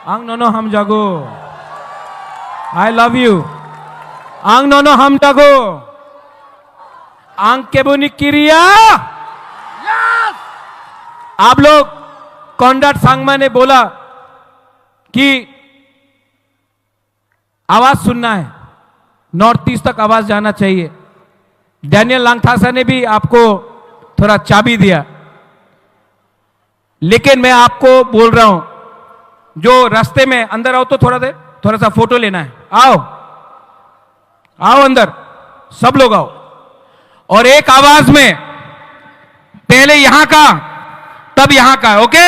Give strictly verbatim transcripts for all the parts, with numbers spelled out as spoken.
Ang nono hamjago. I love you. Ang nono hamjago. Ang keboni kiriya. आप लोग, कॉनराड सांगमा ने बोला कि आवाज सुनना है, नॉर्थ ईस्ट तक आवाज जाना चाहिए। डैनियल लांगथासा ने भी आपको थोड़ा चाबी दिया, लेकिन मैं आपको बोल रहा हूं, जो रास्ते में अंदर आओ तो थोड़ा देर, थोड़ा सा फोटो लेना है। आओ, आओ अंदर, सब लोग आओ, और एक आवाज में, पहले यहां का, तब यहां का। ओके,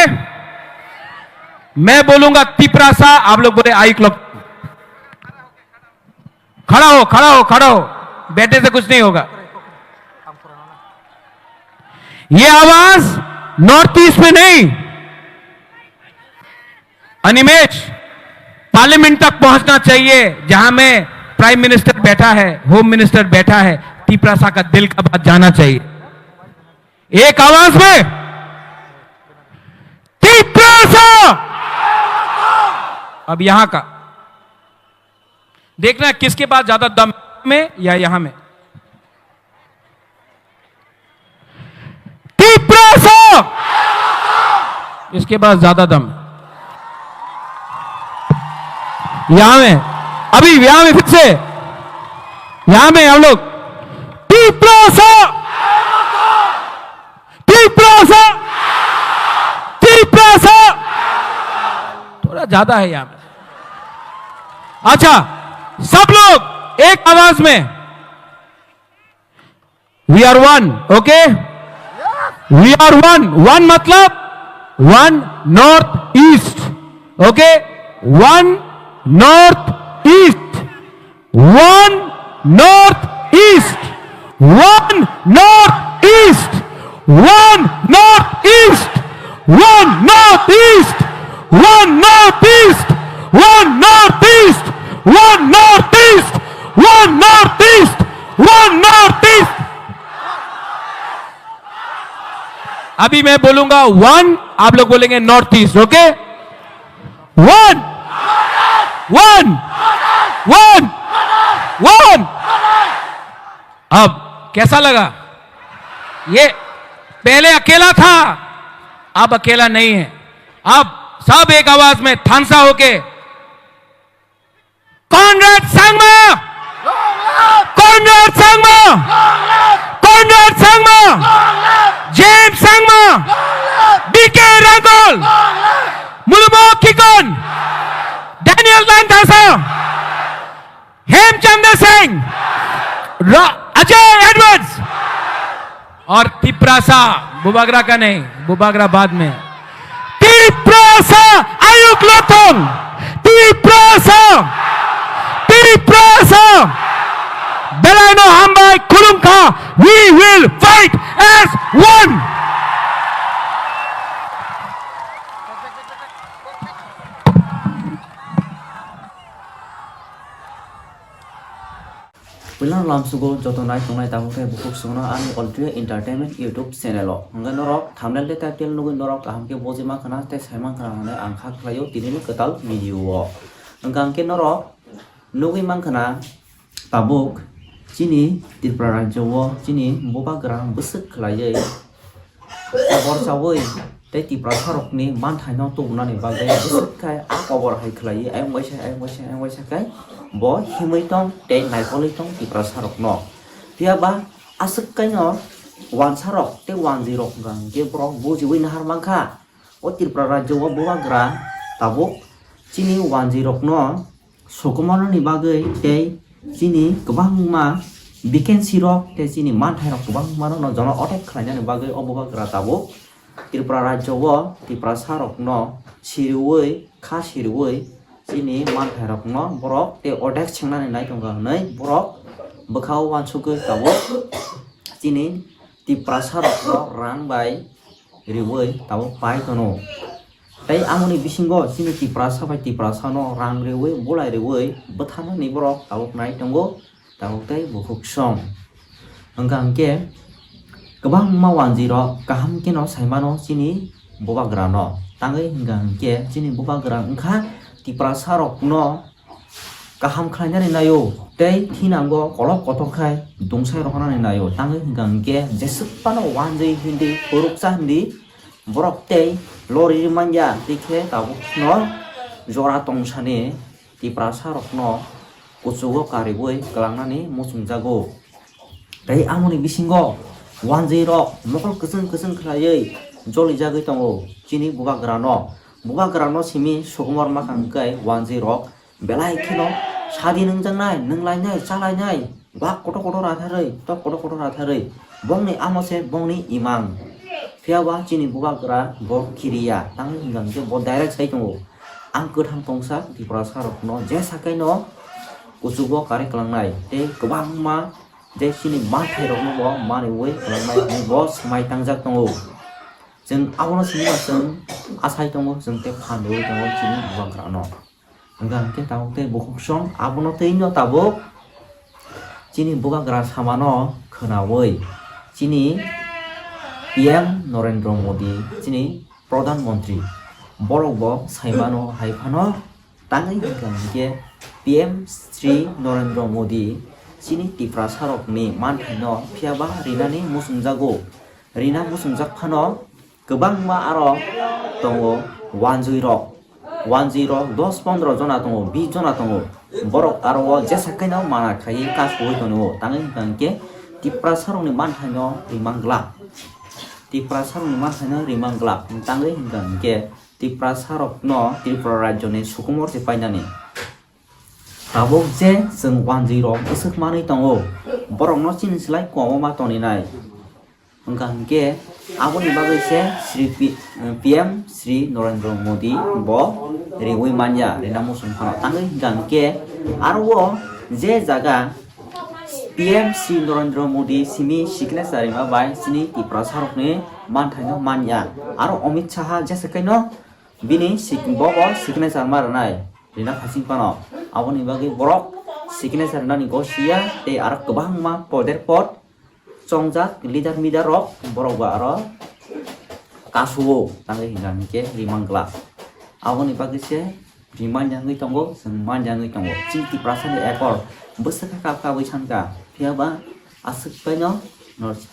मैं बोलूंगा तिपरासा, आप लोग बोले आयुक लोग। खड़ा हो, खड़ा हो, खड़ा हो, बैठे से कुछ नहीं होगा। ये आवाज नॉर्थ ईस्ट में नहीं, अनिमेश, पार्लियामेंट तक पहुंचना चाहिए, जहां में प्राइम मिनिस्टर बैठा है, होम मिनिस्टर बैठा है। तिपरासा का दिल का बात जाना चाहिए। एक आवाज में, तिपरासा। अब यहां का देखना है, किसके पास ज्यादा दम, में या यहां में। तिपरासा, इसके पास ज्यादा दम। यहां में, अभी यहां में फिर से, यहां में हम लोग, तिपरासा, तिपरासा, तिपरासा। थोड़ा ज्यादा है यहां में। अच्छा, सब लोग एक आवाज में, we are one, okay? We are one. One मतलब one North East, okay? One North East. One North East. One North East. One North East. One North East. One North East. One North East. One North East. One North East. One North East. अभी मैं बोलूंगा वन, आप लोग बोलेंगे north east. Okay, one, one, one, one. अब कैसा लगा? ये पहले अकेला था, अब अकेला नहीं है। अब सब एक आवाज में थानसा होके, Conrad Sangma! Conrad Sangma! Conrad Sangma! James Sangma! B K Rangol! Mulumo Kikon! Daniel Langthasa! Hemchanda Singh, Ra-, Ajay Edwards और तिपरासा, बुबाग्रा का नहीं, बुबाग्रा बाद में। Tiprasa, Ayuk Lotong, Tiprasa, Tiprasa, Belaino Hambai Khulumkha, we will fight as one. Puila lamsugo joto nai tongnai tabuk khe bukhuk songno ani Altria Entertainment YouTube channel o. Hwnkhe norok thumbnail tei title nugwi norok kaham khe buji mankha na tei sai mankha na hwnwi ang kha khlaio tinini kwtal video o. Hwnkhe ang khe norok nugwi mankha na tabuk chini Tripura rajyo o chini bubagra bwswk khlaiwi kobor chaui tei Tiprasarokni manthaino tubunani bagwi bwswk khai a kobor hai khlaiwi ayang waisa, ayang waisa, ayang waisa khai bo himwi tong tei naikolwi tong Tiprasarokno. Phiya ba aswk kaino wansarok tei wanjwirok hwnkha hwnkhe borok bujiui nahar mankha. O Tripura rajyo o bubagra tabuk chini wanjwirokno sokomornani bagwi tei chini kwbangma vacancy rok tei chini manthairok kwbangma rokno jono attack khlainani bagwi o bubagra tabuk Tripura rajyo o Tiprasa rokno siriui, kha siriui chini manthairokno borok tei attack swngnani nai tongkha hwnwi borok bwkhao uansukgwi tabuk chini Tiprasa rokno rang bai riui tabuk pai tono. Tei amoni bisingo chini Tiprasa bai Tiprasano rang riui, bulai riui bwtharnani borok tabuk nai tongo, tabuk tei bukhuk song. Hwnkha hwnkhe kwbangma wanjwirok kaham kheno saimano chini bubagrano. Tangwi hwnkha hwnkhe chini bubagra wngkha Tiprasa rokno kaham khlainani naio tei thinango kolok kotor khai dungsai rohornani naio. Tangwi hwnkha hwnkhe jeswk phano wanjwi hindi phuruksa hindi borok tei lori manya tei khe tabukno jora tongsani Tiprasa rokno kuchugo kariwi kwlangnani muchungjago. Tei amoni bisingo wanjwi rok mokol kwchwng kwchwng khlaiwi jolijagwi tongo chini bubagrano. Bubagrano simi sokomor makha hwnkhe wanjwi rok belai kheno sadi nwngjaknai, nwnglainai, chalainai, bak kotor kotor ratharwi, tok kotor kotor ratharwi, bongni amo se bongni imang. Phiya ba chini bubagra bo kiriya, tangwi hwnkha hwnkhe bo direct sai tongo. Ang kwthang tongsa Tiprasa rokno je sakai no kuchugo kari kwlangnai tei kwbangma je chini manthai rokno bo manwi kwlangnai hinwi bo swmai tangjak tongo. Chwng abono simi ba chwng asai tongo, chwng tei phan rwui tongo chini bubagrano. Hwnkha hwnkhe tabuk tei bukhuk song abono tei no tabuk chini bubagra samano khwnaui chini P M Narendra Modi chini Pradhan Mantri borok bo saimano hai phano tangwi hwnkha hwnkhe P M Shri Narendra Modi chini Tiprasa rokni manthaino phiya ba rinani muchungjago. Rina muchungjak phano kwbangma aro tongo wanjwi rok. Wanjwi rok dos pondro jona tongo, bis jona tongo. Borok aro o jesa kaino mana khaiwi kasui tongo. Tangwi hwnkha hwnkhe Tiprasa rokni manthaino rimang glak. Tiprasa rokni manthaino rimang glak. Tangwi hwnkha hwnkhe Tiprasa rokno Tripura rajyoni sukumor se painani. Tabuk je chwng wanjwi rok bwswk manwi tongo. Borokno chini slai komo ma toninai. Hwnkha hwnkhe aboni bagwi se Shri P-, P M Shri Narendra Modi bo riui manya, rina muchung phano. Tangwi hwnkha hwnkhe aro o je jaga P M Shri Narendra Modi simi signature rima bai chini Tiprasa rokni manthaino manya. Aro Amit Shah jesa kaino bini sik-, bo bo signature ma rwnai rina phasing phano. Aboni bagwi borok signature rinani gosiya tei aro kwbangma poder pod chongjak leader midar rok borok bo aro kasuo tangwi hwnkha hwnkhe rimang glak. Aboni bagwi se rimanya wngwi tongo, chwng manya wngwi tongo. Chini Tiprasani ekor bwswk kha kap kabwi sankha, phiya ba aswk baino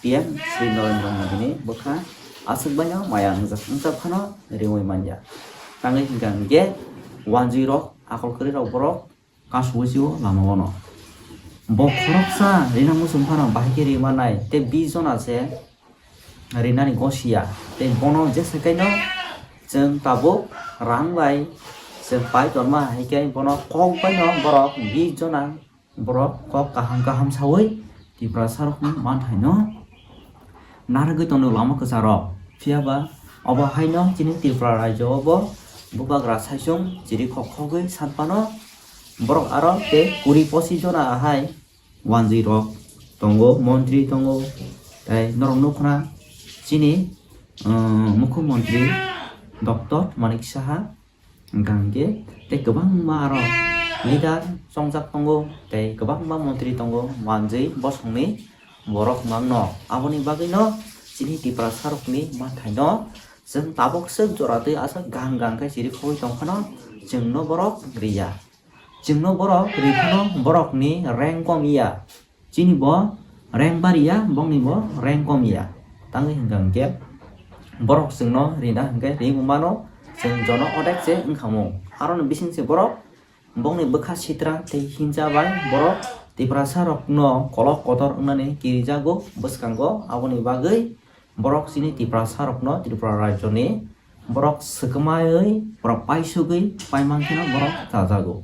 P M Shri Narendra Modi ni bwkha aswk baino maya wngjak, wngjak phano riui manya. Tangwi hwnkha hwnkhe wanjwi rok, akol kwrwi rok borok kasugwi sio lama bono. Bo khoroksa rina muchung phano bahai khe ri manai tei bis jona se rinani gosiya tei bono jesa kaino chwng tabuk rang bai chwng pai tonma hai khe bono kok baino borok bis jona borok kok kaham kaham saui Tiprasa rokni manthaino narwgwi tongo lama kwcharo. Phiya ba obo haino chini Tripura rajyo o bo bubagra saichung chiri khok khogwi san phano borok aro tei kuri pochi jona hai wanjwi rok tongo, montri tongo, tei norok nukho na chini, um, mukhyamantri Doctor Manik Saha. Hwnkha hwnkhe tei kwbangma aro leader chongjak tongo, tei kwbangma montri tongo, manjwi bosongni borok mangno. Aboni bagwino chini Tiprasa rokni manthaino chwng tabuk swk jora twi aswk gang gang khe chiri khogwi tongphano chwngno borok riya. Chwngno borok riphano borokni rank kom ya. Chini bo rank bari ya, bongni bo rank kom ya. Tangwi hwnkha hwnkhe borok chwngno rina hwnkhe ri mano, chwng jono odek se wngkha mung. Aroni bising se borok bongni bwkha sitra tei hinsa bai borok Tiprasa rokno kolok kotor wngnani kirijago bwskango. Aboni bagwi borok chini Tiprasa rokno Tripura rajyoni borok swkmaiwi, borok paisugwi paimang kheno borok chajago.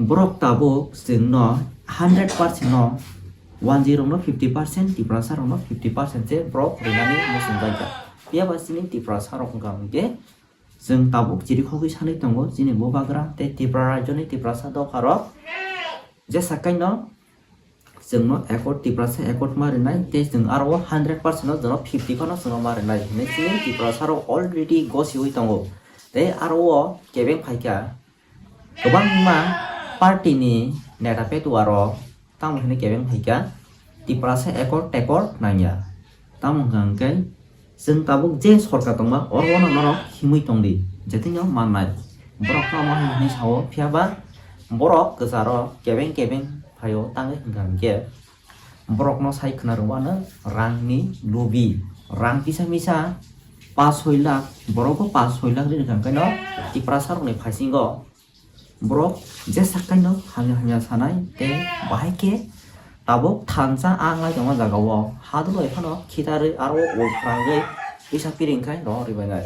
Borok tabuk chwngno hundred percent no, wanjwi rokno fifty percent, Tiprasa rokno fifty percent se borok rinani muchungjaikha. Phiya ba chini Tiprasa rok wngkha hwnkhe chwng tabuk chiri khogwi sanwi tongo chini bubagra tei Tripura rajyoni Tiprasa dopha rok jesa kaino chwngno accord, Tiprasa accord ma rinai tei chwng aro o hundred percent no jono fifty phano chwngno ma rinai hinwi chini Tiprasa rok already gosiwi tongo. Tei aro o kebeng phaikha kwbangma party ni neta petuwa rok tamo hinwi kebeng phaikha Tiprasa accord tekor nangya. Tamo hwnkha hwnkhe chwng tabuk je sorkar tongma oro no norok himwi tongdi, je thwino mannai. Borok no omo hai hwnwi sao, phiya ba borok kwcharo kebeng kebeng phaio, tangwi hwnkha hwnkhe borokno sai khna rwmano rangni lubi, rang kisa misa pash soi lakh, borok bo pash soi lakh ri rwkha, hwnkhe no Tiprasa rokni phaisingo borok jesa kaino hamya hamya sanai tei bahai khe tabuk thansa ang lai tongma jagao haduloi phano khitarwi aro uphranwi pisa piring khai rohorwi bainai.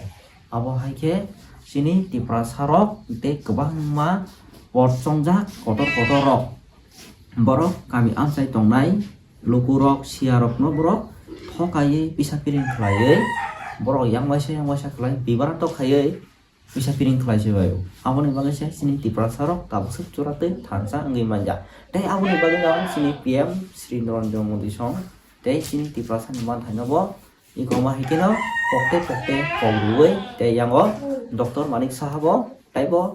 Abo hai khe chini Tiprasa rok tei kwbangma pot chongjak kotor kotor rok borok kami amchai tongnai lukurok siyarokno borok thokaiwi pisa piring khlaiwi borok yang waisa yang waisa khlai bibranto khaiwi pisa piring khlai se bai. Aboni bagwi se chini Tiprasa rok tabuk swk chwra tei thansa wngwi manja. Tei aboni bagwi no chini P M Shri Narendra Modi song tei chini Tiprasa ni manthai no bo iko ma hai khe no kokte kokte kok rwui tei yango Doctor Manik Saha bo tei bo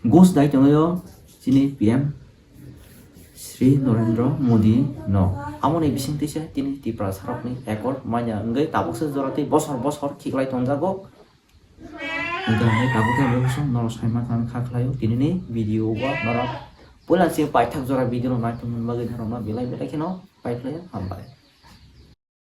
gus dai tongwi o chini P M Shri Narendra Modi no. Aboni bising twi se chini Tiprasa rok ni accord manya wngwi tabuk swk jora tei bosor bosor khiklai tongjago. Hwnkhe hwnkhe tabuk khe ang bo norok sai mankha, ang kha khlaio tinini video o norok puila se paithak jora video no naitongmani bagwi norokno belai belai kheno pai khlaio, hambai.